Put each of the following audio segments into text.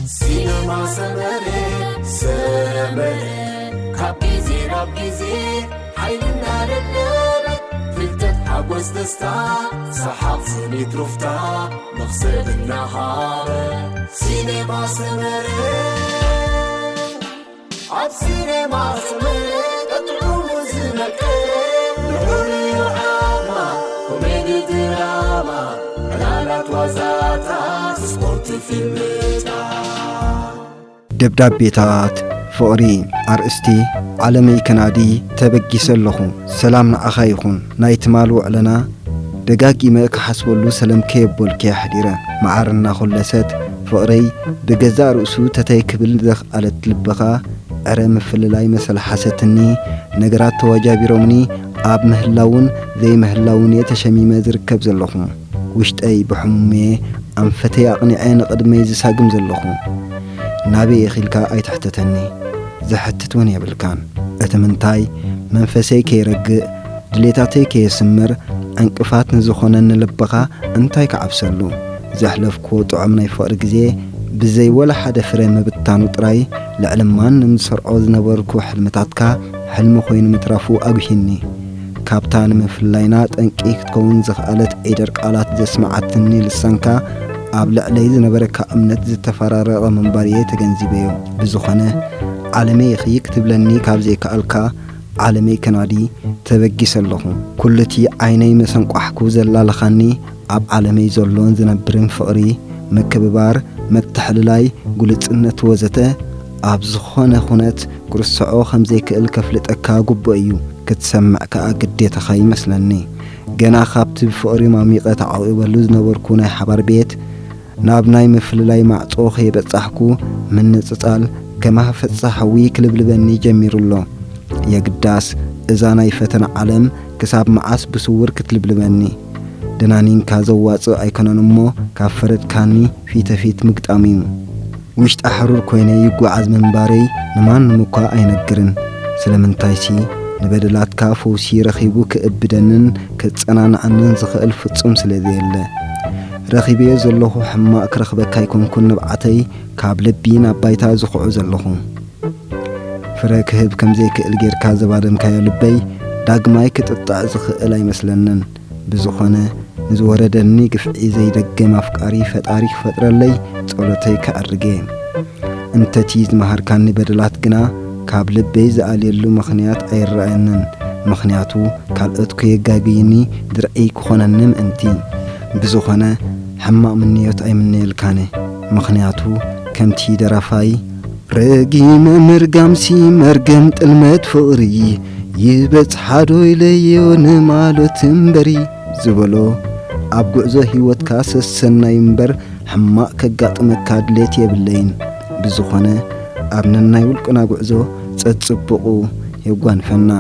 ሲነማ ሰመረ፣ ሰመረ፣ ካብ ግዜ ናብ ግዜ ሓይልና ደለበት፣ ፍልጠት፣ ሓጎስ፣ ደስታ፣ ሰሓቕ፣ ስኒት፣ ሩፍታ፣ መኽሰብ እናሃበ። ሲነማ ሰመረ፣ ኣብ ሲነማ ሰመረ፣ ጥዑሙ ዝመቀረ፣ ንዑ ንዓማ፣ ኮሜዲ፣ ድራማ፣ ዕላላት፣ ዋዛታት፣ ስፖርት፣ ፊልምታት። ደብዳቤታት ፍቕሪ። ኣርእስቲ፣ ዓለመይ ከናዲ ተበጊሰ ኣለኹ። ሰላም ንዓኻ ይኹን። ናይ ትማል ውዕለና ደጋጊመ ክሓስበሉ ሰለም ከየበልኩ እየ ሓዲረ። መዓር እናኾለሰት ፍቕረይ ብገዛእ ርእሱ ተተይ ክብል ዘኽኣለት ልብኻ ዕረ ምፍልላይ መሰል ሓሰትኒ። ነገራት ተዋጃቢሮምኒ ኣብ ምህላውን ዘይምህላውን እየ ተሸሚመ ዝርከብ ዘለኹ። ውሽጠይ ብሕሙም እየ ኣንፈተይ ኣቕኒዐ ንቕድመይ ዝሳግም ዘለኹ። ናበይ ኢኺ ኢልካ ኣይትሕተተኒ። ዘሕትት እውን የብልካን። እቲ ምንታይ መንፈሰይ ከይረግእ፣ ድሌታተይ ከየስምር ዕንቅፋት ንዝኾነኒ ልብኻ እንታይ ክዓብሰሉ? ዘሕለፍክዎ ጥዑም ናይ ፍቕሪ ግዜ ብዘይ ወላ ሓደ ፍረ ምብታኑ ጥራይ ልዕሊ ማንም ዝሰርዖ ዝነበርኩ ሕልምታትካ ሕልሚ ኮይኑ ምትራፉ ኣጉሂኒ። ካብታ ንምፍላይና ጠንቂ ክትከውን ዝኸኣለት ዒደር ቃላት ዘስመዓትኒ ልሳንካ ኣብ ልዕለይ ዝነበረካ እምነት ዝተፈራረቐ ምንባር እየ ተገንዚበዮ። ብዝኾነ ዓለመይ ኢኺ ክትብለኒ ካብ ዘይከኣልካ ዓለመይ ከናዲ ተበጊሰ ኣለኹ። ኩሉቲ ዓይነይ መሰንቋሕኩ ዘላልኻኒ ኣብ ዓለመይ ዘሎን ዝነብርን ፍቕሪ፣ ምክብባር፣ ምትሕልላይ፣ ግሉጽነት ወዘተ ኣብ ዝኾነ ኩነት ክርስዖ ከም ዘይክእል ከፍልጠካ ግቡእ እዩ። ክትሰምዕ ከኣ ግዴታኻ ይመስለኒ። ገና ካብቲ ብፍቕሪ ማሚቐ ተዓቂበሉ ዝነበርኩ ናይ ሓባር ቤት ናብ ናይ ምፍልላይ ማዕጾ ከይበጻሕኩ ምንጽጻል ከማህፈጻ ሓዊ ክልብልበኒ ጀሚሩ ኣሎ። የግዳስ እዛ ናይ ፈተና ዓለም ክሳብ መዓስ ብስውር ክትልብልበኒ? ደናኒንካ ዘዋጽእ ኣይኮነን እሞ ካብ ፈረድካኒ ፊተፊት ምግጣም እዩ። ውሽጣ ሕሩር ኮይነ ይጓዓዝ ምንባረይ ንማንም እኳ ኣይነግርን። ስለምንታይሲ ንበደላትካ ፈውሲ ረኺቡ ክእብደንን ከጸናንዓንን ዝኽእል ፍጹም ስለ ዘየለ። ረኺበዮ ዘለኹ ሕማቕ ክረኽበካ ኣይኮንኩን ንብዓተይ ካብ ልቢ ናብ ባይታ ዝኹዑ ዘለኹ። ፍረ ክህብ ከም ዘይክእል ጌርካ ዘባደምካዮ ልበይ ዳግማይ ክጥጥዕ ዝኽእል ኣይመስለንን። ብዝኾነ ንዝወረደኒ ግፍዒ ዘይደግም ኣፍቃሪ ፈጣሪ ክፈጥረለይ ጸሎተይ ከዕርግ እየ። እንተቲ ዝመሃርካኒ በደላት ግና ካብ ልበይ ዝኣልየሉ ምኽንያት ኣይረኣየንን። ምኽንያቱ ካልኦት ከየጋግይኒ ድርዒ ክኾነኒ ምእንቲ። ብዝኾነ ሕማቕ ምንዮት ኣይምነየልካን። ምኽንያቱ ከምቲ ደራፋይ ረጊመ ምርጋምሲ መርገም ጥልመት ፍቕሪ ይበጽሓ ዶ ኢለዮ ንማሎት እምበሪ ዝበሎ ኣብ ጉዕዞ ህይወትካ ሰሰናይ እምበር ሕማቕ ከጋጥመካ ድሌት የብለይን። ብዝኾነ ኣብ ነናይ ውልቅና ጉዕዞ ጸጽብቑ የጓንፈና።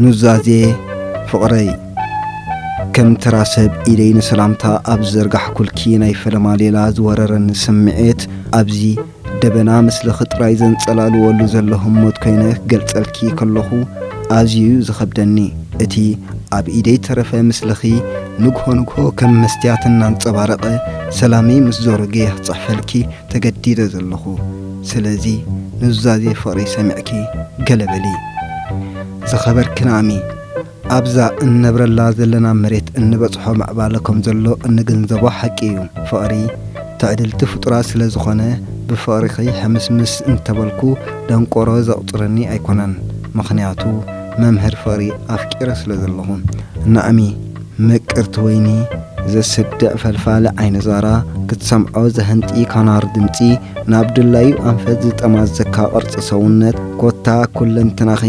ኑዛዜ ፍቕረይ። ከም ተራ ሰብ ኢደይ ንሰላምታ ኣብ ዝዘርጋሕኩልኪ ናይ ፈለማ ሌላ ዝወረረኒ ስምዒት ኣብዚ ደበና ምስልኺ ጥራይ ዘንጸላልወሉ ዘሎ ህሞት ኮይነ ክገልጸልኪ ከለኹ ኣዝዩ እዩ ዝኸብደኒ። እቲ ኣብ ኢደይ ተረፈ ምስልኺ ንግሆ ንግሆ ከም መስትያት እናንጸባረቐ ሰላመይ ምስ ዞረ ገየ ክጽሕፈልኪ ተገዲደ ዘለኹ። ስለዚ ኑዛዜ ፍቕሪ ሰሚዕኪ ገለ በሊ። ዝኸበርኪ ናእሚ፣ ኣብዛ እንነብረላ ዘለና መሬት እንበጽሖ ምዕባለ ከም ዘሎ እንግንዘቦ ሓቂ እዩ። ፍቕሪ ትዕድልቲ ፍጡራት ስለ ዝኾነ ብፍቕርኺ ሕምስምስ እንተበልኩ ደንቆሮ ዘቑጽረኒ ኣይኮነን። ምኽንያቱ መምህር ፍቕሪ ኣፍቂረ ስለ ዘለኹ። ናእሚ ምቅርቲ ወይኒ ዘስድዕ ፈልፋሊ ዓይኒ ዛራ ክትሰምዖ ዘህንጢ ካናር ድምጺ ናብ ድላዩ ኣንፈት ዝጠማዘካ ቅርጺ ሰውነት ኮታ ኩለንትናኺ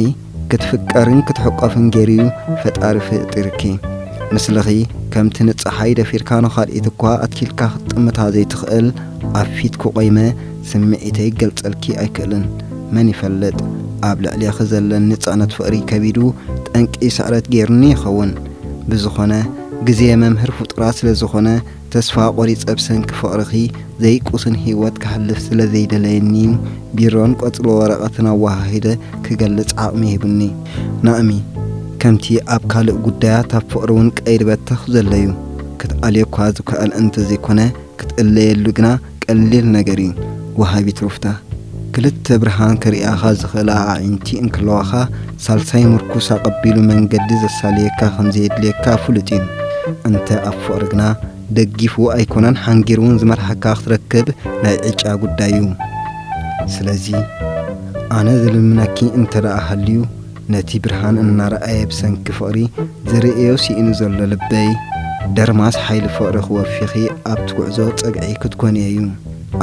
ክትፍቀርን ክትሕቆፍን ገይሩ'ዩ ፈጣሪ ፈጢርኪ። ምስልኺ ከምቲ ንጸሓይ ደፊርካ ንኻልኢት እኳ ኣትኪልካ ክትጥምታ ዘይትኽእል ኣብ ፊትኪ ቆይመ ስምዒተይ ክገልጸልኪ ኣይክእልን። መን ይፈልጥ ኣብ ልዕሌኺ ዘለኒ ጽዕነት ፍቕሪ ከቢዱ ጠንቂ ስዕረት ገይሩኒ ይኸውን። ብዝኾነ ግዜ መምህር ፍጡራት ስለ ዝኾነ ተስፋ ቆሪጸ ብሰንኪ ፍቕርኺ ዘይቁስን ህይወት ከሕልፍ ስለ ዘይደለየኒ ቢሮን ቆጽሊ ወረቐትን ኣወሃሂደ ክገልጽ ዓቕሚ ሂቡኒ። ናእሚ ከምቲ ኣብ ካልእ ጉዳያት ኣብ ፍቕሪ እውን ቀይዲ በተኽ ዘሎ እዩ። ክትኣልዮ እኳ ዝከኣል እንተዘይኮነ፣ ክትእለየሉ ግና ቀሊል ነገር እዩ። ወሃቢት ሩፍታ። ክልተ ብርሃን ክርእያኻ ዝኽእላ ኣዒንቲ እንክለዋኻ፣ ሳልሳይ ምርኩስ ኣቐቢሉ መንገዲ ዘሳልየካ ከም ዘየድልየካ ፍሉጥ እዩ። እንተ ኣብ ፍቕሪ ግና ደጊፉ ኣይኮነን ሓንጊሩ እውን ዝመርሓካ ክትረክብ ናይ ዕጫ ጉዳይ እዩ። ስለዚ ኣነ ዝልምነኪ እንተ ደኣ ሃልዩ፣ ነቲ ብርሃን እናረኣየ ብሰንኪ ፍቕሪ ዝርእዮ ስኢኑ ዘሎ ልበይ፣ ደርማስ ሓይሊ ፍቕሪ ክወፊኺ ኣብቲ ጉዕዞ ጸግዒ ክትኮኒ እዩ።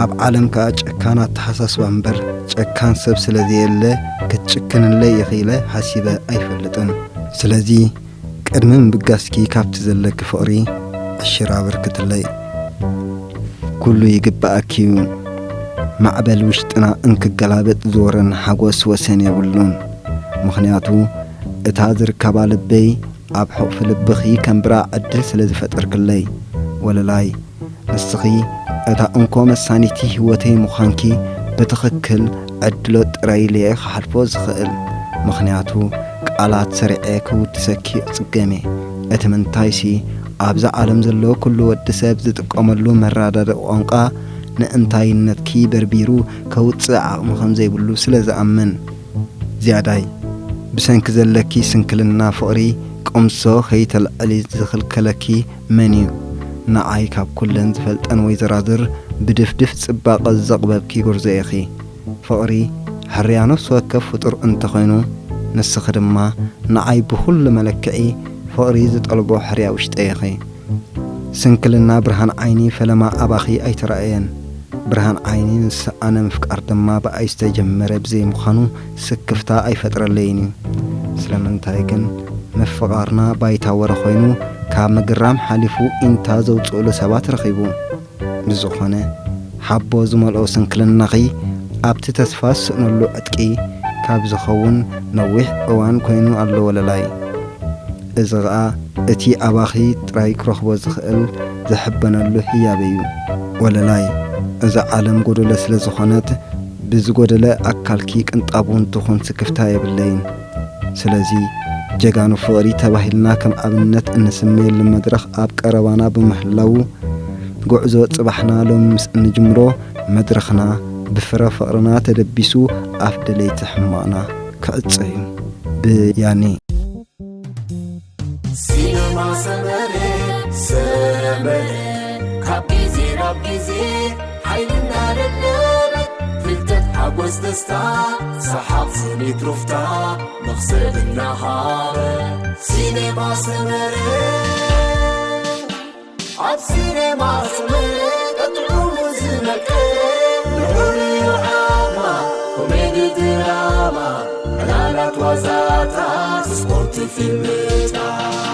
ኣብ ዓለም ከኣ ጨካን ኣተሓሳስባ እምበር ጨካን ሰብ ስለ ዘየለ ክትጭክንለይ ኢኺ ኢለ ሓሲበ ኣይፈልጥን። ስለዚ ቅድሚ ምብጋስኪ ካብቲ ዘለኪ ፍቕሪ ዕሽር ኣበርክትለይ። ኩሉ ይግብኣኪ እዩ። ማዕበል ውሽጥና እንክገላበጥ ዝወረን ሓጎስ ወሰን የብሉን። ምኽንያቱ እታ ዝርከባ ልበይ ኣብ ሕቑፊ ልብኺ ከንብራ ዕድል ስለ ዝፈጠርክለይ። ወለላይ፣ ንስኺ እታ እንኮ መሳኒቲ ህይወተይ ምዃንኪ ብትኽክል ዕድሎ ጥራይ ኢለየ ክሓልፎ ዝኽእል። ምኽንያቱ ቃላት ሰሪዐ ክውድሰኪ እጽገም እየ። እቲ ምንታይሲ፣ ኣብዛ ዓለም ዘሎ ኩሉ ወዲ ሰብ ዝጥቀመሉ መረዳድኢ ቋንቋ ንእንታይነትኪ በርቢሩ ከውጽእ ዓቕሚ ከም ዘይብሉ ስለ ዝኣምን። ዝያዳይ፣ ብሰንኪ ዘለኪ ስንክልና ፍቕሪ ቅምሶ ከይተልዕሊ ዝኽልከለኪ መን እዩ? ንዓይ ካብ ኩለን ዝፈልጠን ወይዘራዝር ብድፍድፍ ጽባቐ ዘቕበብኪ ጎርዞ ኢኺ። ፍቕሪ ሕርያ ነፍሲ ወከፍ ፍጡር እንተኾይኑ፣ ንስኺ ድማ ንዓይ ብኹሉ መለክዒ ፍቕሪ ዝጠልቦ ሕርያ ውሽጠይ ኢኺ። ስንክልና ብርሃን ዓይኒ ፈለማ ኣባኺ ኣይተራእየን። ብርሃን ዓይኒ ንስ ኣነ ምፍቃር ድማ ብኣይ ዝተጀመረ ብዘይምዃኑ ስክፍታ ኣይፈጥረለይን እዩ። ስለምንታይ ግን ምፍቓርና ባይታ ወረ ኮይኑ ካብ ምግራም ሓሊፉ ኢንታ ዘውፅኡሉ ሰባት ረኺቡ። ብዝኾነ ሓቦ ዝመልኦ ስንክልናኺ ኣብቲ ተስፋ ዝስእነሉ ዕጥቂ ካብ ዝኸውን ነዊሕ እዋን ኮይኑ ኣሎ ወለላይ። እዚ ኸኣ እቲ ኣባኺ ጥራይ ክረኽቦ ዝኽእል ዘሕበነሉ ህያብ እዩ። ወለላይ፣ እዛ ዓለም ጎደሎ ስለ ዝኾነት ብዝጎደለ ኣካልኪ ቅንጣብ እውን ትኹን ስክፍታ የብለይን። ስለዚ ጀጋኑ ፍቕሪ ተባሂልና ከም ኣብነት እንስመየሉ መድረኽ ኣብ ቀረባና ብምህላዉ፣ ጉዕዞ ጽባሕና ሎሚ ምስ እንጅምሮ መድረኽና ብፍረ ፍቕርና ተደቢሱ ኣፍ ደለይቲ ሕማቕና ክዕጸ እዩ። ብያኔ። ሲነማ ሰመረ ሰመረ ካብ ግዜ ናብ ግዜ ሓይልና ለለበ ፍልጠት ሓጎስ ደስታ ሰሓቕ ስኒት ሩፍታ መኽሰብ እናሃበ ሲነማ ሰመረ ኣብ ሲነማ ሰመረ ቀጥዑሙ ዝመቀረ ንዑ ዓማ ኮሜዲ ድራማ ዕላላት ዋዛታት ስፖርት ፊልምታት